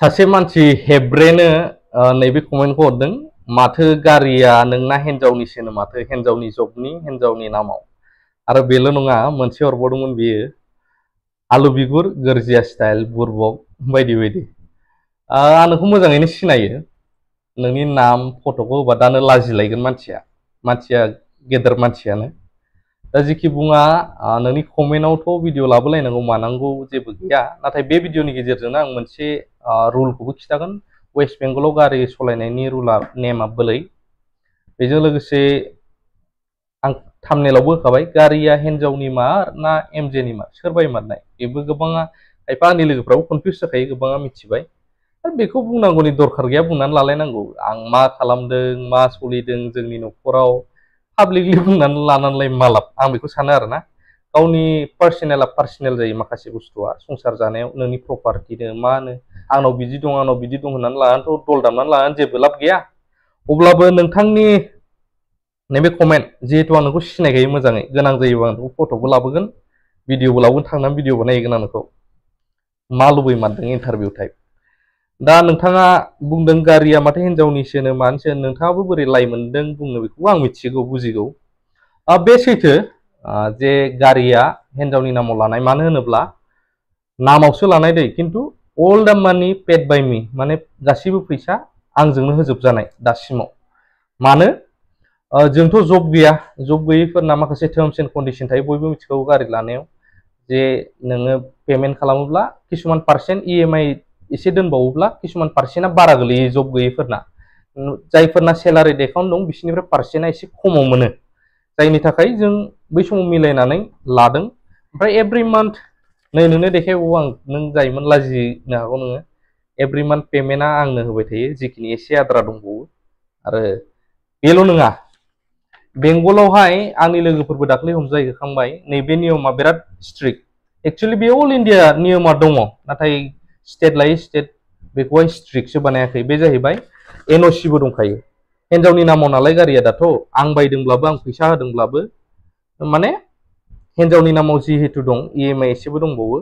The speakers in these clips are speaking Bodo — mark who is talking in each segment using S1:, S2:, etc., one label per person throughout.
S1: सासे मानसि हेब्रेनो नैबे कमेन्टखौ हरदों माथो गारिया नोंना हिनजावनिसोनो माथो हिनजावनि जबनि हिनजावनि नामाव आरो बेल' नङा मोनसे हरबावदोंमोन बियो आलु बिगुर गोरजिया स्टाइल बुरबक बायदि बायदि आं नोंखौ मोजाङैनो सिनायो नोंनि नाम फट'खौ होबा दानो लाजिलायगोन मानसिया गेदेर मानसियानो दा जिखि बुङा नोंनि कमेन्टआवथ' भिडिअ लाबोलायनांगौ मानांगौ जेबो गैया नाथाय बे भिडिअनि गेजेरजोंनो आं मोनसे रुलखौबो खिथागोन वेस्ट बेंगलाव गारि सालायनायनि रुला नेमा बोरै बेजों लोगोसे आं थाम्बनेलावबो होखाबाय गारिया हिनजावनि मार ना एमजेनि मार सोर बायमारनाय बेबो गोबाङा खायफा आंनि लोगोफ्राबो कनफिउस जाखायो गोबाङा मिथिबाय आरो बेखौ बुंनांगौनि दरखार गैया बुंनानै लालायनांगौ आं मा खालामदों मा सोलिदों जोंनि न'खराव पाब्लिकलि बुंनानै लानानैलाय मा लाब आं बेखौ सानो आरोना गावनि पार्सनेला पार्सनेल जायो माखासे बुस्थुआ संसार जानायाव नोंनि प्रपार्टिनो मा होनो आंनाव बिदि दं होननानै लानानैथ' दल दामनानै लानानै जेबो लाब गैया अब्लाबो नोंथांनि नैबे कमेन्ट जिहेतु आं नोंखौ सिनायखायो मोजाङै गोनां जायोबा आं फट'बो लाबोगोन भिडिअबो लाबोगोन थांनानै भिडिअबो नायगोन आं नोंखौ मा लुबैमारदों इन्टारभिउ टाइप दा नोंथाङा बुंदों गारिया माथो हिनजावनिसोनो मानोसो नोंथाङाबो बोरै लाइ मोनदों बुंनो बेखौबो आं मिथिगौ बुजिगौ बे सैथो जे गारिया हिनजावनि नामाव लानाय मानो होनोब्ला नामावसो लानाय दै खिन्थु अल दा मानि पेड बाय मी माने गासैबो फैसा आंजोंनो होजोबजानाय दासिमाव मानो जोंथ' जब गैया जब गैयैफोरना माखासे टार्म्स एन्ड कन्डिशन थायो बयबो मिथिखागौ गारि लानायाव जे नोङो पेमेन्ट खालामोब्ला किसुमान पार्सेन्ट इएमआइ एसे दोनबावोब्ला किसुमान पार्सेन्टआ बारा गोलैयो जब गैयैफोरना जायफोरना सेलारि एकाउन्ट दं बिसोरनिफ्राय पार्सेन्टआ एसे खमाव मोनो जायनि थाखाय जों बै समाव मिलायनानै लादों ओमफ्राय एभ्रि मान्थ नै नोंनो देखायबावो आं नों जायोमोन लाजिनो हागौ नोङो एभ्रि मान्थ पेमेन्टआ आंनो होबाय थायो जिखिनि एसे आद्रा दंबावो आरो बेल' नङा बेंगलावहाय आंनि लोगोफोरबो दाख्लै हमजाहैखांबाय नैबे नियमा बिराद स्ट्रिक्ट एक्चुअलि बे अल इन्डिया नियमा दङ नाथाय स्टेट लायै स्टेट बेखौहाय स्ट्रिक्टसो बानायाखै बे जाहैबाय एनअसिबो दंखायो हिनजावनि नामाव नालाय गारिया दाथ' आं बायदोंब्लाबो आं फैसा होदोंब्लाबो माने हिनजावनि नामाव जिहेतु दं इएमआइ एसेबो दंबावो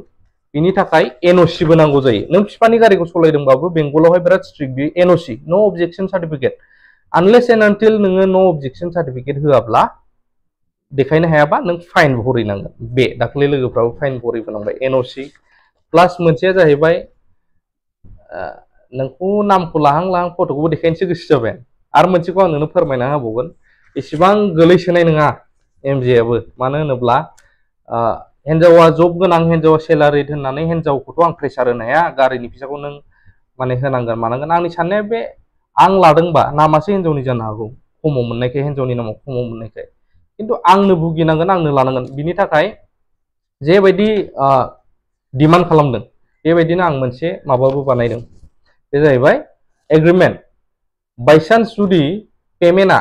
S1: बिनि थाखाय एनअसिबो नांगौ जायो नों बिफानि गारिखौ सालायदोंबाबो बेंगलावहाय बिराद स्ट्रिक्ट बे एनअसि नो अबजेक्सन सार्टिफिकेट आनलेस एन्ड आनटिल नोङो नो अबजेक्सन सार्टिफिकेट होआब्ला देखायनो हायाबा नों फाइन भरिनांगोन बे दाख्लै लोगोफ्राबो फाइन भरिबोनांबाय एनअसि प्लास मोनसेया जाहैबाय नोंखौ नामखौ लाहां लाहां फट'खौबो देखायनोसो गोसो जाबाय आरो मोनसेखौ आं नोंनो फोरमायना होबावगोन एसेबां गोलैसोनाय नङा एमजेआबो मानो होनोब्ला हिनजावा जब गोनां हिनजावा सेलारिड होननानै हिनजावखौथ' आं प्रेसार होनो हाया गारिनि फैसाखौ नों माने होनांगोन मानांगोन आंनि साननाया बे आं लादोंबा नामासो हिनजावनि जानो हागौ खमाव मोननायखाय हिनजावनि नामाव खमाव मोननायखाय खिन्थु आंनो भुगिनांगोन आंनो लानांगोन बिनि थाखाय जेबायदि डिमान्ड खालामदों बेबायदिनो आं मोनसे माबाबो बानायदों बे जाहैबाय एग्रिमेन्ट बायसान्स जुदि पेमेन्टआ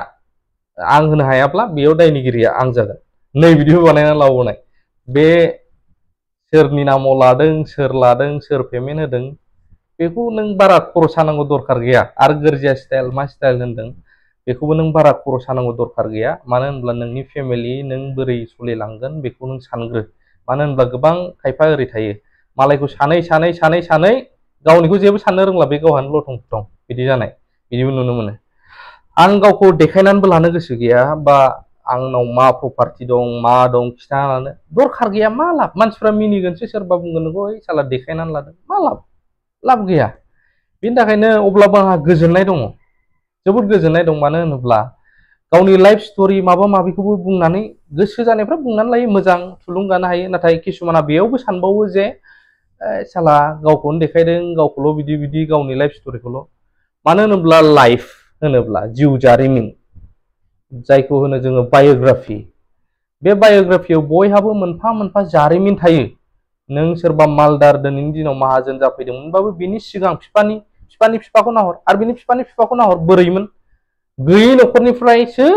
S1: आं होनो हायाब्ला बेयाव दायनिगिरिया आं जागोन नै बिदिबो बानायना लाबावनाय बे सोरनि नामाव लादों सोर पेमेन्ट होदों बेखौ नों बारा खर' सानांगौ दरखार गैया आरो गोरजिया स्टाइल मा स्टाइल होनदों बेखौबो नों बारा खर' सानांगौ दरखार गैया मानो होनब्ला नोंनि फेमिलि नों बोरै सोलिलांगोन बेखौ नों सानग्रो मानो होनब्ला गोबां खायफा ओरै थायो मालायखौ सानै गावनिखौ जेबो साननो रोंला बे गावहानो लथं फथं बिदि जानाय बिदिबो नुनो मोनो आं गावखौ देखायनानैबो लानो गोसो गैया बा आंनाव मा प्रपार्टि दं मा दं खिथाना लानो दरखार गैया मा लाब मानसिफ्रा मिनिगोनसो सोरबा बुंगोन नोंखौ ओइ साला देखायनानै लादों मा लाब गैया बिनि थाखायनो अब्लाबो आंहा गोजोननाय दङ जोबोद गोजोननाय दं मानो होनोब्ला गावनि लाइफ स्ट'रि माबा माबिखौबो बुंनानै गोसो जानायफ्रा बुंनानै लायो मोजां थुलुंगानो हायो नाथाय किसुमाना बेयावबो सानबावो जे साला गावखौनो देखायदों गावखौल' बिदि गावनि लाइफ स्ट'रिखौल' मानो होनोब्ला लाइफ होनोब्ला जिउ जारिमिन जायखौ होनो जोङो बाय'ग्राफि बे बाय'ग्राफियाव बयहाबो मोनफा मोनफा जारिमिन थायो नों सोरबा मालदार दिनैनि दिनाव माहाजोन जाफैदोंमोनबाबो बिनि सिगां बिफानि बिफाखौ नाहर आरो बिनि बिफानि बिफाखौ नाहर बोरैमोन गैयै न'खरनिफ्रायसो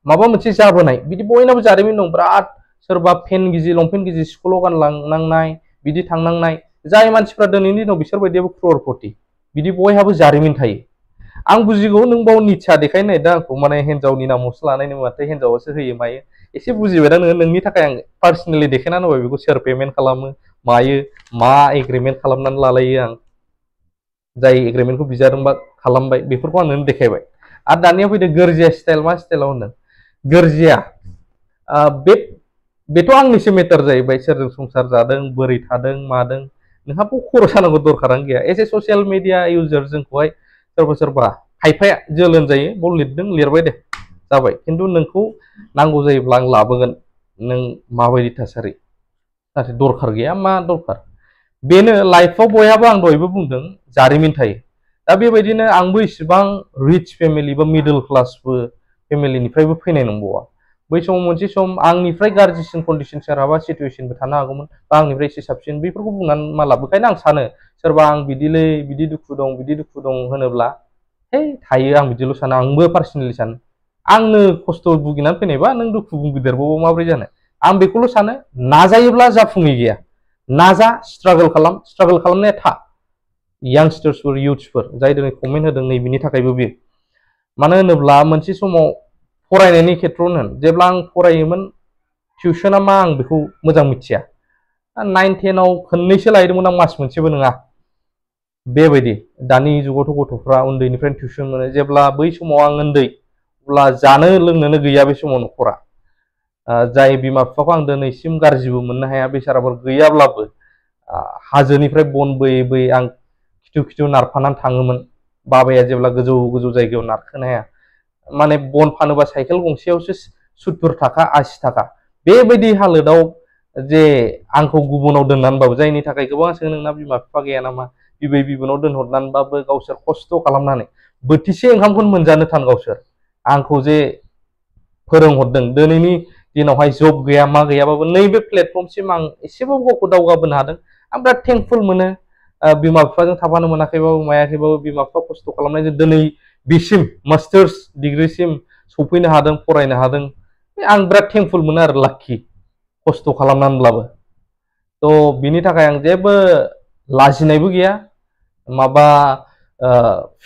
S1: माबा मोनसे जाबोनाय बिदि बयनाबो जारिमिन दं बिराद सोरबा पेन गिजि लंपेन्ट गिजि स्कुलाव गानलांनांनाय बिदि थांनांनाय जाय मानसिफ्रा दिनैनि दिनाव बिसोरबायदियाबो क्ररपति बिदि बयहाबो जारिमिन थायो आं बुजिगौ नों बाव निचा देखायनो नागिरदों आंखौ माने हिनजावनि नामावसो लानायनो माथो हिनजावासो होयो मायो एसे बुजिबाय दा नोङो नोंनि थाखाय आं पार्सनेलि देखायनानै होबाय बेखौ सोर पेमेन्ट खालामो मायो मा एग्रिमेन्ट खालामनानै लालायो आं जाय एग्रिमेन्टखौ बिजादोंबा खालामबाय बेफोरखौ आं नोंनो देखायबाय आरो दानिया फैदो गोरजिया स्टाइल मा स्टाइलाव होनदों गोरजिया बे बेथ' आंनिसो मेटार जाहैबाय सोरजों संसार जादों बोरै थादों मादों नोंहाबो खर' सानांगौ दरखारानो गैया as a social media user जोंखौहाय सोरबा सोरबा खायफाया जोलोन जायो बाव लिरदों लिरबाय दे जाबाय खिन्थु नोंखौ नांगौ जायोब्ला आं लाबोगोन नों माबायदि थासारि नाथाय दरखार गैया मा दरखार बेनो लाइफआव बयहाबो आं दहायबो बुंदों जारिमिन थायो दा बेबायदिनो आंबो इसिबां रिच फेमिलि बा मिडल क्लासबो फेमिलिनिफ्रायबो फैनाय नंबावा बै समाव मोनसे सम आंनिफ्राय गाज्रिसिन कन्डिसन सोरहाबा सिटुएसनबो थानो हागौमोन बा आंनिफ्राय एसे साबसिन बेफोरखौ बुंनानै मा लाब बेखायनो आं सानो सोरबा आं बिदिलै बिदि दुखु दं होनोब्ला हे थायो आं बिदिल' सानो आंबो पार्सनेलि सानो आंनो खस्थ' भुगिनानै फैनायबा नों दुखु भुगिदेरबावो माब्रै जानो आं बेखौल' सानो नाजायोब्ला जाफुङै गैया नाजा स्ट्रागल खालामनाया था यांस्टार्सफोर इउथ्सफोर जाय दिनै कमेन्ट होदों नैबेनि थाखायबो बेयो मानो होनोब्ला मोनसे समाव फरायनायनि खेथ्रआवनो होन जेब्ला आं फरायोमोन टिउसना मा आं बेखौ मोजां मिथिया 9 10 आव खननैसो लायदोंमोन आं मास मोनसेबो नङा बेबायदि दानि जुगावथ' गथ'फ्रा उन्दैनिफ्रायनो टिउसन मोनो जेब्ला बै समाव आं उन्दै अब्ला जानो लोंनोनो गैया बे समाव न'खरा जाय बिमा बिफाखौ आं दिनैसिम गाज्रिबो मोननो हाया बेसाराफोर गैयाब्लाबो हाजोनिफ्राय बन बोयै बोयै आं खिथु खिथु नारफानानै थाङोमोन बाबाया जेब्ला गोजौ गोजौ जायगायाव नारखोनो हाया माने बन फानोबा साइकेल गंसेयावसो 70 थाखा 80 थाखा बेबायदि हालोदाव जे आंखौ गुबुनाव दोननानैबाबो जायनि थाखाय गोबां सोङो नोंना बिमा बिफा गैया नामा बिबै बिबोनाव दोनहरनानैबाबो गावसोर खस्थ' खालामनानै बोथिसे ओंखामखौनो मोनजानो थान गावसोर आंखौ जे फोरोंहरदों दिनैनि दिनावहाय जब गैया मा गैयाबाबो नैबे प्लेटफर्मसिम आं एसेबाबो गावखौ दावगाबोनो हादों आं बिराद थेंकफुल मोनो बिमा बिफाजों थाफानो मोनाखैबाबो मायाखैबाबो बिमा बिफा खस्थ' खालामनायजों दिनै बिसिम मास्टार्स डिग्रिसिम सफैनो हादों फरायनो हादों आं बिराद थेंकफुल मोनो आरो लाखि खस्थ' खालामनानैब्लाबो थ' बिनि थाखाय आं जेबो लाजिनायबो गैया माबा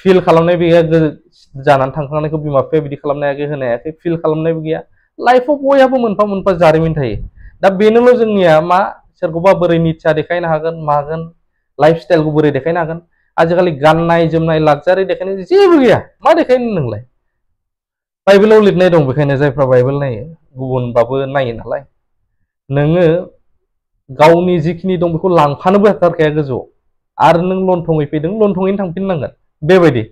S1: फिल खालामनाय गैया जानानै थांखांनायखौ बिमा बिफाया बिदि खालामनो हायाखै होनो हायाखै फिल खालामनायबो गैया लाइफआव बयहाबो मोनफा मोनफा जारिमिन थायो दा बेनोल' जोंनिया मा सोरखौबा बोरै निचा देखायनो हागोन मागोन लाइफ स्टाइलखौ बोरै देखायनो हागोन आजिखालि गाननाय जोमनाय लाक्जारि देखायनो जेबो गैया मा देखायनो नोंलाय बाइबेलाव लिरनाय दं बेखायनो जायफ्रा बाइबेल नायो गुबुनबाबो नायो नालाय नोङो गावनि जिखिनि दं बेखौ लांफानोबो हाथारखाया गोजौआव आरो नों लन्थङै फैदों लन्थङैनो थांफिननांगोन बेबायदि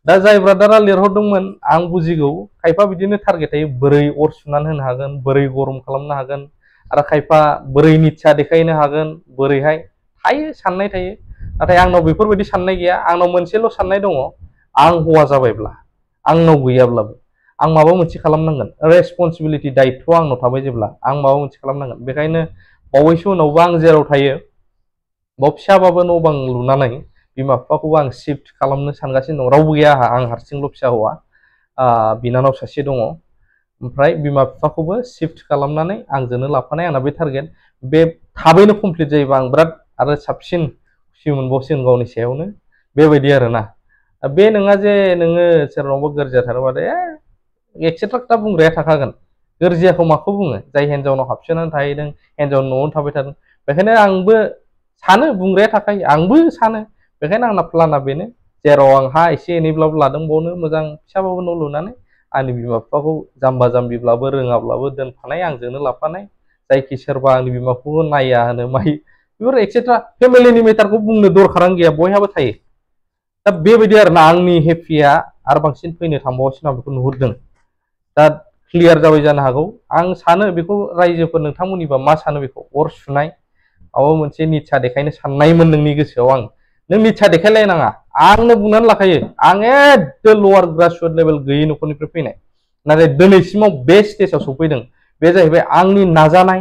S1: दा जाय ब्रादारा लिरहरदोंमोन आं बुजिगौ खायफा बिदिनो टारगेट थायो बोरै अर सुनानै होनो हागोन बोरै गरम खालामनो हागोन आरो खायफा बोरै निचा देखायनो हागोन बोरैहाय थायो साननाय थायो नाथाय आंनाव बेफोरबायदि साननाय गैया आंनाव मोनसेल' साननाय दङ आं हौवा जाबायब्ला आंनाव गैयाब्लाबो आं माबा मोनसे खालामनांगोन रेसपन्सिबिलिटि दायित्वआ आंनाव थाबाय जेब्ला आं माबा मोनसे खालामनांगोन बेखायनो बावैसो उनावबो आं जेराव थायो बाव फिसाबाबो न' बां लुनानै बिमा बिफाखौबो आं शिफ्ट खालामनो सानगासिनो दं रावबो गैया आं हारसिंल' फिसा हौवा बिनानाव सासे दङ ओमफ्राय बिमा बिफाखौबो शिफ्ट खालामनानै आंजोंनो लाफानाय आंना बे टारगेट बे थाबैनो कमप्लिट जायोबा आं बिराद आरो साबसिन खुसि मोनबावसिगोन गावनि सायावनो बेबायदि आरोना बे नङा जे नोङो सोरनावबा गोरजिया थानोबाथाय एक्सेट्रा खोथा बुंग्राया थाखागोन गोरजियाखौ माखौ बुङो जाय हिन्जावनाव हाबसोनानै थाहैदों हिन्जाव न'आवनो थाबाय थादों बेखायनो आंबो सानो बुंग्राया थाखायो आंबो सानो बेखायनो आंना प्लाना बेनो जेराव आं हा एसे एनैब्लाबो लादों बावनो मोजां फिसाबाबो न' लुनानै आंनि बिमा बिफाखौ जाम्बा जाम्बिब्लाबो रोङाब्लाबो दोनफानाय आंजोंनो लाफानाय जायखि सोरबा आंनि बिमाखौबो नाया होनो मायो बेफोर एक्सेट्रा फेमिलिनि मेटारखौ बुंनो दरखारानो गैया बयहाबो थायो दा बेबायदि आरोना आंनि हेपिया आरो बांसिन फैनो थांबावगासिनो आं बेखौ नुहुरदों दा क्लियार जाबाय जानो हागौ आं सानो बेखौ रायजोफोर नोंथांमोननिबा मा सानो बेखौ अर सुनाय माबा मोनसे निचा देखायनो साननायमोन नोंनि गोसोआव आं नों निचा देखायलायनाङा आंनो बुंनानै लाखायो आं एकदम लवार ग्रासरुट लेभेल गैयै न'खरनिफ्राय फैनाय नाथाय दिनैसिमाव बे स्टेजाव सफैदों बे जाहैबाय आंनि नाजानाय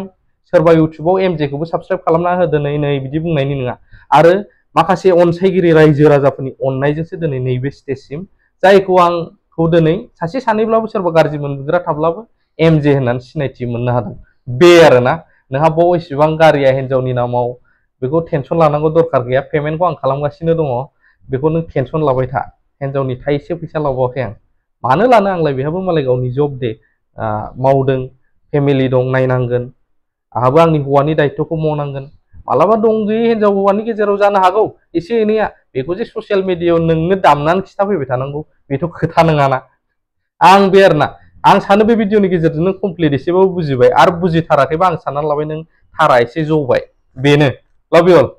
S1: सोरबा इउटुबाव एमजेखौबो साबसक्राइब खालामना होदो नै बिदि बुंनायनि नङा आरो माखासे अनसायगिरि रायजो राजाफोरनि अननायजोंसो दिनै नैबे स्टेजसिम जायखौ आंखौ दिनै सासे सानैब्लाबो सोरबा गाज्रि मोनग्रा थाब्लाबो एमजे होननानै सिनायथि मोननो हादों बे आरोना नोंहा बाव इसेबां गारिया हिन्जावनि नामाव बेखौ टेनसन लानांगौ दरखार गैया पेमेन्टखौ आं खालामगासिनो दङ बेखौ नों टेनसन लाबाय था हिन्जावनि थाइसे फैसा लाबावाखै आं मानो लानो आंलाय बेहाबो मालाय गावनि जब दे मावदों फेमिलि दं नायनांगोन आंहाबो आंनि हौवानि दायित्वखौ मावनांगोन मालाबा दं गैयै हिन्जाव हौवानि गेजेराव जानो हागौ एसे एनैया बेखौ जे ससियेल मिडियायाव नोंनो दामनानै खिथाफैबाय थानांगौ बेथ' खोथा नङाना आं बे आरोना आं सानो बे भिडिअनि गेजेरजों नों कमप्लिट एसेबाबो बुजिबाय आरो बुजिथाराखैबा आं साननानै लाबाय नों थारा एसे जौबाय बेनो लाभ इउ अल